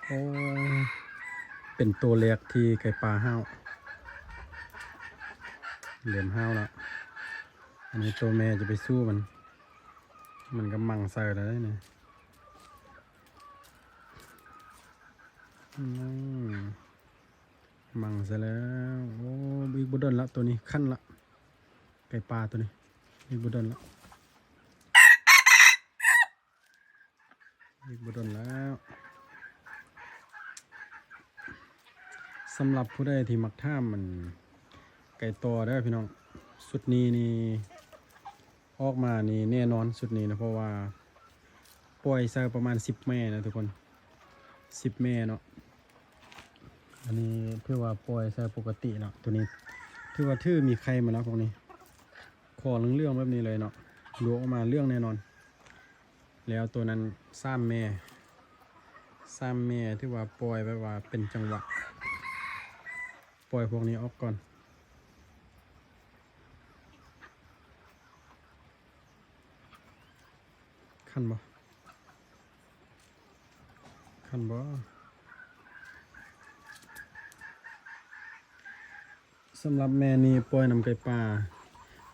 ໂອ້ ເປັນໂຕແລກທີ່ໄກ່ປ່າຫ້າວ ເລີ່ມຫ້າວລະ. ອັນນີ້ໂຕແມ່ຈະໄປສູ້ມັນ ມັນກຳລັງໃສ່ແລ້ວເດ້ນີ້. ອືມ ໝັ່ງໃສ່ແລ້ວ. ໂອ້ ອີກບໍ່ດົນລະ ໂຕນີ້ຂັນລະ ໄກ່ປ່າໂຕນີ້. ອີກບໍ່ດົນລະ ອີກບໍ່ດົນແລ້ວ. ສຳລັບຜູ້ໃດທີ່ມັກຖາມມັນ ໄກ່ຕໍ່ເດີພີ່ນ້ອງ, ຊຸດນີ້ນີ້ ອອກມານີ້ແນ່ນອນຊຸດນີ້ນະ ເພາະວ່າປ່ອຍໃສ່ປະມານສິບແມ່ນະທຸກຄົນ ສິບແມ່ເນາະ. ອັນນີ້ຖືວ່າປ່ອຍໃສ່ປົກກະຕິເນາະ. ໂຕນີ້ຖືວ່າຖືມີໄຂ່ມາແລ້ວ ພວກນີ້ ຄໍເຫຼືອງໆແບບນີ້ເລີຍເນາະ, ລວກອອກມາເຫຼືອງແນ່ນອນ. ແລ້ວໂຕນັ້ນສາມແມ່ ສາມແມ່ຖືວ່າປ່ອຍແບບວ່າເປັນຈັງຫວະ ປ່ອຍພວກນີ້ອອກກ່ອນ. ຄັນບໍ່ ຄັນບໍ່? ສຳລັບແມ່ນີ້ປ່ອຍນຳໄກ່ປ່າ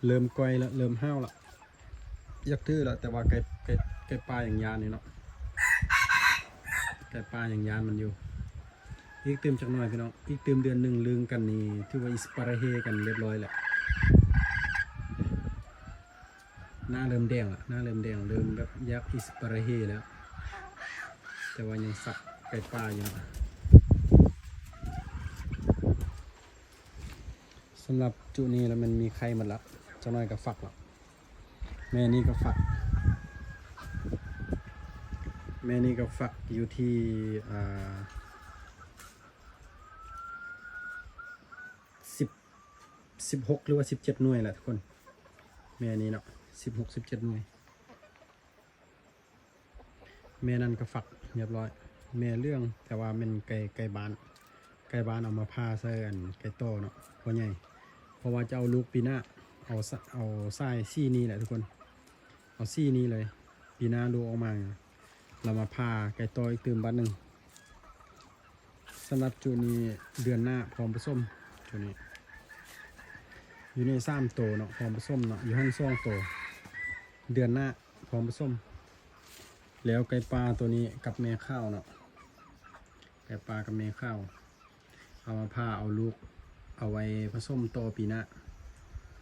ເລີ່ມກ່ອຍລະ ເລີ່ມຫ້າວລະ ຢາກຖືລະ ແຕ່ວ່າໄກ່ ໄກ່ ໄກ່ປ່າຍັງຢ້ານຢູ່ເນາະ, ໄກ່ປ່າຍັງຢ້ານມັນຢູ່. ອີກຕື່ມຈັກໜ່ອຍພີ່ນ້ອງ, ອີກຕື່ມເດືອນໜຶ່ງລຶ້ງກັນນີ້ ຖືວ່າອິດສະປາເຮກັນລຽບຮ້ອຍແລ້ວ. ໜ້າເລີ່ມແດງລະ ໜ້າເລີ່ມແດງ ເລີ່ມແບບຢາກອິດສະປາເຮແລ້ວ, ແຕ່ວ່າຍັງສັກໄກ່ປ່າຢູ່ເນາະ. ສຳລັບຈຸນີ້ລະແມ່ນມີໄຂ່ໝົດລະ, ຈັກໜ່ອຍກະຟັກລະ. ແມ່ນີ້ກະຟັກ ແມ່ນີ້ກະຟັກຢູ່ທີ່ ອ່າ ສິບ ສິບຫົກ ຫຼືວ່າສິບເຈັດໜ່ວຍລະທຸກຄົນ. ແມ່ນີ້ເນາະ ສິບຫົກ ສິບເຈັດໜ່ວຍ. ແມ່ນັ້ນກະຟັກລຽບຮ້ອຍ ແມ່ເຫຼືອງ, ແຕ່ວ່າແມ່ນໄກ່ ໄກ່ບ້ານ ໄກ່ບ້ານເອົາມາຜ່າໃສ່ອັນໄກ່ຕໍ່ເນາະ ພໍ່ໃຫຍ່, ເພາະວ່າຈະເອົາລູກປີໜ້າ ເອົາສະ ເອົາສາຍສີນີ້ແຫຼະທຸກຄົນ, ເອົາສີນີ້ເລີຍ. ປີໜ້າລູກອອກມາ ລະມາຜ່າໄກ່ຕໍ່ອີກຕື່ມບາດໜຶ່ງ. ສຳລັບຈຸນີ້ເດືອນໜ້າພ້ອມປະສົມ. ຈຸນີ້ ຢູ່ນີ້ສາມໂຕເນາະ ພ້ອມປະສົມເນາະ, ຢູ່ຫັ້ນສອງໂຕ ເດືອນໜ້າພ້ອມປະສົມ. ແລ້ວໄກ່ປ່າໂຕນີ້ກັບແມ່ຂາວເນາະ, ໄກ່ປ່າກັບແມ່ຂາວ ເອົາມາຜ່າເອົາລູກ ເອົາໄວ້ປະສົມຕໍ່ປີໜ້າ.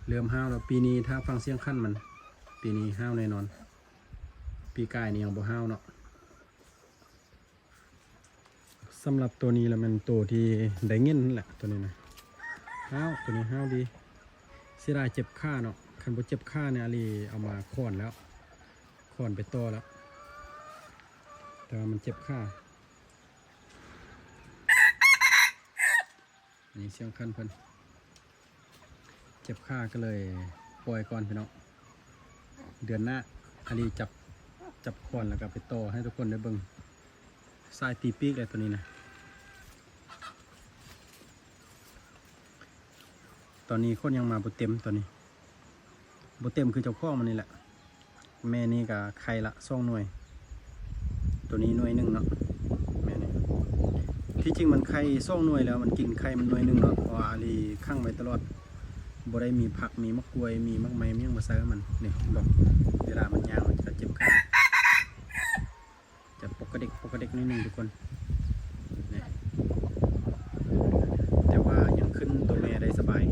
ເລີ່ມຫ້າວແລ້ວ ປີນີ້ຖ້າຟັງສຽງຂັນມັນ ປີນີ້ຫ້າວແນ່ນອນ, ປີກາຍນີ້ຍັງບໍ່ຫ້າວເນາະ. ສຳລັບໂຕນີ້ລະແມ່ນໂຕທີ່ໄດ້ເງິນແຫຼະ ໂຕນີ້ນະ. ຫ້າວ ໂຕນີ້ຫ້າວດີ, ເສຍດາຍເຈັບຂາເນາະ, ຄັນບໍ່ເຈັບຂານີ້ອາລີເອົາມາຂອນແລ້ວ ຂອນໄປຕໍ່ແລ້ວ, ແຕ່ວ່າມັນເຈັບຂາ. ອັນນີ້ສຽງຂັນເພິ່ນ ເຈັບຂາກະເລີຍປ່ອຍກ່ອນພີ່ນ້ອງ. ເດືອນໜ້າອາລີຈັບ ຈັບຂອນແລ້ວກະໄປຕໍ່ໃຫ້ທຸກຄົນໄດ້ເບິ່ງ. ສາຍຕີປີກແລ້ວໂຕນີ້ນະ. ຕອນນີ້ຄົນຍັງມາບໍ່ເຕັມ ຕອນນີ້ບໍ່ເຕັມຄືເຈົ້າຂອງມັນນີ້ແຫຼະ. ແມ່ນີ້ກະໄຂ່ລະສອງໜ່ວຍ ໂຕນີ້ໜ່ວຍໜຶ່ງເນາະ. ແມ່ນີ້ ທີ່ຈິງມັນໄຂ່ສອງໜ່ວຍແລ້ວ ມັນກິນໄຂ່ມັນໜ່ວຍໜຶ່ງເນາະ ເພາະວ່າອາລີຂັງໄວ້ຕະຫຼອດ ບໍ່ໄດ້ມີຜັກ ມີໝາກກ້ວຍ ມີໝາກໄມ້ ມີຫຍັງມາໃສ່ໃຫ້ມັນ. ນີ້ເຫັນບໍ່ ເວລາມັນຍ່າງມັນຈະເຈັບຂາ ຈະປົກກະເດັກ ປົກກະເດັກໜ້ອຍໜຶ່ງທຸກຄົນ. ນີ້ ແຕ່ວ່າຍັງຂຶ້ນໂຕແມ່ໄດ້ສະບາຍ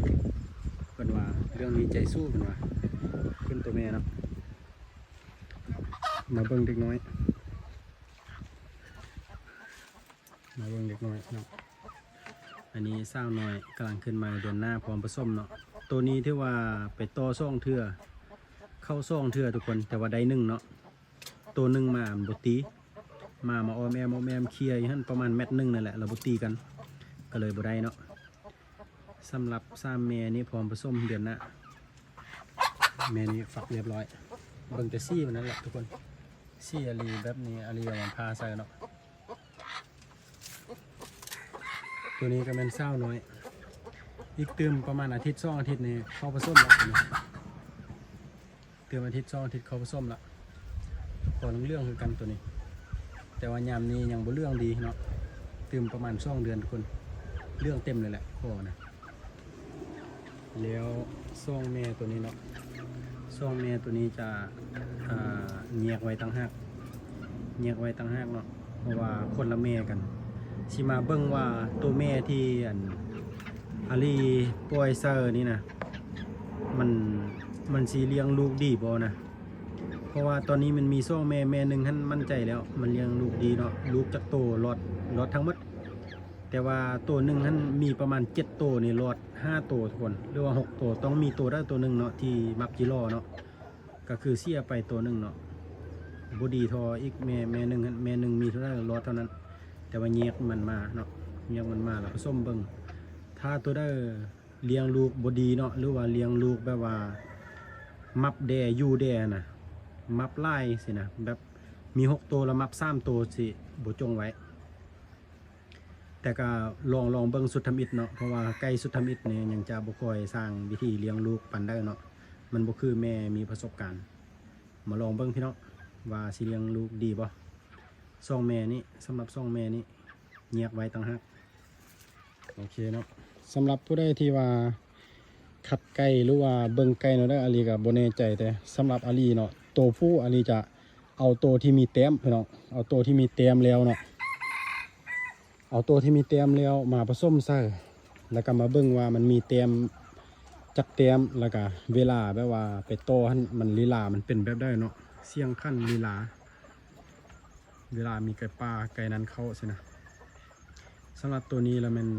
ເພິ່ນວ່າເລື່ອງນີ້ໃຈສູ້ ເພິ່ນວ່າ ຂຶ້ນໂຕແມ່ເນາະ. ມາເບິ່ງເດັກນ້ອຍ ມາເບິ່ງເດັກນ້ອຍເນາະ. ອັນນີ້ສາວນ້ອຍກຳລັງຂຶ້ນໃໝ່ ເດືອນໜ້າພ້ອມປະສົມເນາະ. ໂຕນີ້ຖືວ່າໄປຕໍ່ສອງເທື່ອ ເຂົ້າສອງເທື່ອທຸກຄົນ ແຕ່ວ່າໄດ້ໜຶ່ງເນາະ. ໂຕໜຶ່ງມາມັນບໍ່ຕີ ມາ ມາອ້ອມແອ້ມ ອ້ອມແອ້ມເຄຍຢູ່ຫັ້ນ ປະມານແມັດໜຶ່ງນັ້ນແຫຼະ ລະບໍ່ຕີກັນ ກະເລີຍບໍ່ໄດ້ເນາະ. ສຳລັບສາມແມ່ນີ້ພ້ອມປະສົມເດືອນໜ້າ. ແມ່ນີ້ຟັກລຽບຮ້ອຍ ເບິ່ງແຕ່ສີມັນນັ້ນແຫຼະທຸກຄົນ. ສີອາລີແບບນີ້ ອາລີເອົາມາຜ່າໃສ່ເນາະ. ໂຕນີ້ກະແມ່ນສາວນ້ອຍ ອີກຕື່ມປະມານອາທິດສອງອາທິດນີ້ເຂົ້າປະສົມແລ້ວໂຕນີ້. ຕື່ມອາທິດສອງອາທິດເຂົ້າປະສົມລະ ຂໍເຫຼືອງໆຄືກັນໂຕນີ້ ແຕ່ວ່າຍາມນີ້ຍັງບໍ່ເຫຼືອງດີເນາະ. ຕື່ມປະມານສອງເດືອນທຸກຄົນ ເຫຼືອງເຕັມເລີຍແຫຼະຄໍນະ. ແລ້ວຊ່ອງແມ່ໂຕນີ້ເນາະ ຊ່ອງແມ່ໂຕນີ້ຈະ ອ່າ ແຍກໄວ້ຕ່າງຫາກ ແຍກໄວ້ຕ່າງຫາກເນາະ ເພາະວ່າຄົນລະແມ່ກັນ. ຊິມາເບິ່ງວ່າໂຕແມ່ທີ່ອັນອາລີປ່ອຍໃສ່ນີ້ນະ ມັນ ມັນຊິລ້ຽງລູກດີບໍ່ນະ. ເພາະວ່າຕອນນີ້ມັນມີສອງແມ່ ແມ່ໜຶ່ງຫັ້ນໝັ້ນໃຈແລ້ວ ມັນລ້ຽງລູກດີເນາະ. ລູກຈັກໂຕລອດ ລອດທັງໝົດ ແຕ່ວ່າໂຕໜຶ່ງຫັ້ນມີປະມານເຈັດໂຕນີ້ລອດຫ້າໂຕທຸກຄົນ ຫຼືວ່າຫົກໂຕ. ຕ້ອງມີໂຕໃດໂຕໜຶ່ງເນາະທີ່ມັກຈີລໍເນາະ ກະຄືເສຍໄປໂຕໜຶ່ງເນາະ ບໍ່ດີທໍ່ອີກແມ່ ແມ່ໜຶ່ງຫັ້ນ ແມ່ໜຶ່ງມີເທົ່າໃດລອດເທົ່ານັ້ນ. ແຕ່ວ່າແຍກມັນມາເນາະ ແຍກມັນມາແລ້ວປະສົມເບິ່ງ ຖ້າໂຕໃດ ລ້ຽງລູກບໍ່ດີເນາະ ຫຼືວ່າລ້ຽງລູກແບບວ່າມັບແດ່ຢູ່ແດ່ນະ ມັບຫຼາຍຊີ້ນະ ແບບມີຫົກໂຕລະມັບສາມໂຕຊິບໍ່ຈົ່ງໄວ້. ແຕ່ກະລອງ ລອງເບິ່ງຊຸດທຳອິດເນາະ ເພາະວ່າໄກ່ຊຸດທຳອິດນີ້ຍັງຈະບໍ່ຄ່ອຍຊ່າງວິທີລ້ຽງລູກປານໃດເນາະ ມັນບໍ່ຄືແມ່ມີປະສົບການ. ມາລອງເບິ່ງພີ່ນ້ອງວ່າຊິລ້ຽງລູກດີບໍ່ ສອງແມ່ນີ້. ສຳລັບສອງແມ່ນີ້ແຍກໄວ້ຕ່າງຫາກ. ໂອເຄເນາະ ສຳລັບຜູ້ໃດທີ່ວ່າຄັດໄກ່ ຫຼືວ່າເບິ່ງໄກ່ແນວໃດ ອາລີກະບໍ່ແນ່ໃຈ ແຕ່ສຳລັບອາລີເນາະ ໂຕຜູ້ອາລີຈະເອົາໂຕທີ່ມີແຕ້ມພີ່ນ້ອງ ເອົາໂຕທີ່ມີແຕ້ມແລ້ວເນາະ ເອົາໂຕທີ່ມີແຕ້ມແລ້ວມາປະສົມໃສ່ ແລ້ວກະມາເບິ່ງວ່າມັນມີແຕ້ມຈັກແຕ້ມ ແລ້ວກະເວລາແບບວ່າໄປຕໍ່ຫັ້ນ ມັນລີລາມັນເປັນແບບໃດເນາະ ສຽງຂັນ ລີລາ ເວລາມີໄກ່ປ່າໄກ່ນັ້ນເຂົ້າຊີ້ນະ. ສຳລັບໂຕນີ້ລະແມ່ນ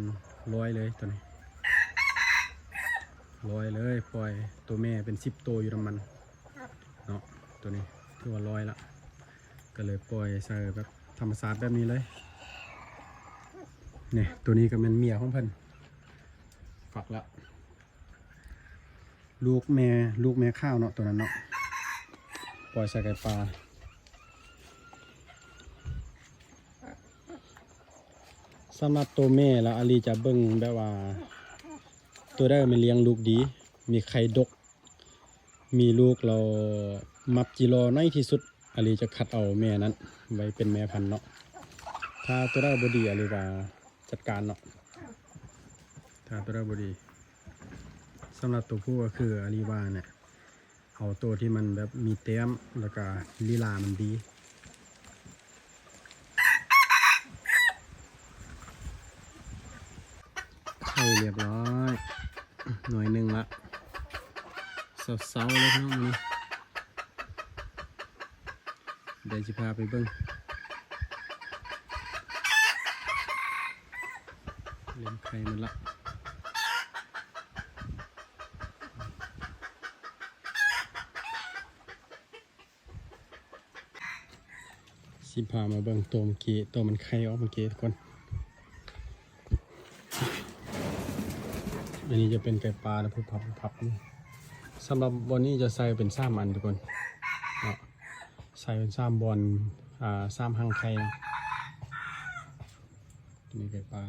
ຮ້ອຍເລີຍ ໂຕນີ້ຮ້ອຍເລີຍ ປ່ອຍໂຕແມ່ເປັນສິບໂຕຢູ່ນຳມັນເນາະ. ໂຕນີ້ຖືວ່າຮ້ອຍລະ ກະເລີຍປ່ອຍໃສ່ແບບທຳມະຊາດແບບນີ້ເລີຍ. ນີ້ ໂຕນີ້ກະແມ່ນເມຍຂອງເພິ່ນ ຟັກລະ ລູກແມ່ ລູກແມ່ຂາວເນາະ ໂຕນັ້ນເນາະ ປ່ອຍໃສ່ໄກ່ປ່າ. ສຳລັບໂຕແມ່ລະ ອາລີຈະເບິ່ງແບບວ່າ ໂຕໃດແມ່ນລ້ຽງລູກດີ ມີໄຂ່ດົກ ມີລູກແລ້ວມັບຈີລໍໜ້ອຍທີ່ສຸດ ອາລີຈະຄັດເອົາແມ່ນັ້ນໄວ້ເປັນແມ່ພັນເນາະ. ຖ້າໂຕໃດບໍ່ດີ ອາລີກະຈັດການເນາະ ຖ້າໂຕໃດບໍ່ດີ. ສຳລັບໂຕຜູ້ກະຄືອາລີວ່ານະ ເອົາໂຕທີ່ມັນແບບມີແຕ້ມ ແລ້ວກະລີລາມັນດີ. ໄຂ່ລຽບຮ້ອຍ ໜ່ວຍໜຶ່ງລະ ເຊົາໆເລີຍພີ່ນ້ອງມື້ນີ້. ດຽວຊິພາໄປເບິ່ງ ເລັມໄຂ່ໝົດລະ. ຊິພາມາເບິ່ງໂຕເມື່ອກີ້ ໂຕມັນໄຂ່ອອກເມື່ອກີ້ທຸກຄົນ. ອັນນີ້ຈະເປັນໄກ່ປ່ານະ ຜຸບພັບ ຜຸບພັບ. ນີ້ ສຳລັບບ່ອນນີ້ຈະໃສ່ເປັນສາມອັນທຸກຄົນເນາະ ໃສ່ເປັນສາມບ່ອນ ອ່າ ສາມຮັງໄຂ່ເນາະ. ນີ້ໄກ່ປ່າ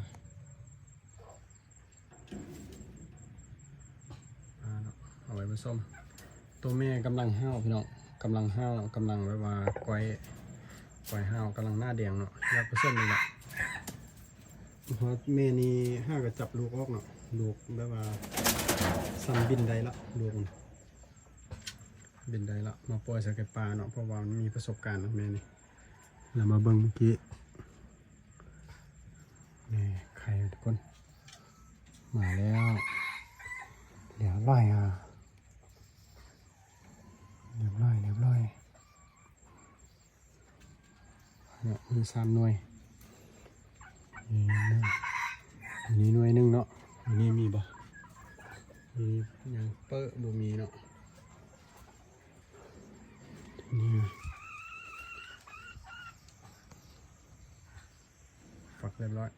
ອ່າເນາະ ເອົາໄວ້ປະສົມ. ໂຕແມ່ກຳລັງຫ້າວພີ່ນ້ອງ ກຳລັງຫ້າວ ກຳລັງແບບວ່າກ້ອຍ ກ້ອຍຫ້າວ ກຳລັງໜ້າແດງເນາະ ຢາກປະສົມນີ້ແຫຼະ. ເພາະແມ່ນີ້ຫາກະຈັບລູກອອກເນາະ ລູກແບບວ່າສັ່ນບິນໄດ້ລະ ລູກມັນບິນໄດ້ລະ. ມາປ່ອຍໃສ່ໄກ່ປ່າເນາະ ເພາະວ່າມັນມີປະສົບການນະແມ່ນີ້. ແລ້ວມາເບິ່ງເມື່ອກີ້ ນີ້ໄຂ່ທຸກຄົນ ມາແລ້ວ ລຽບຮ້ອຍ ອາ ລຽບຮ້ອຍ ລຽບຮ້ອຍ. ເນາະ ມີສາມໜ່ວຍ ນີ້ໜຶ່ງ ອັນນີ້ໜ່ວຍໜຶ່ງເນາະ. ອັນນີ້ມີບໍ່? ອັນນີ້ຍັງເປີະ ບໍ່ມີເນາະ. ນີ້ ຟັກລຽບຮ້ອຍ.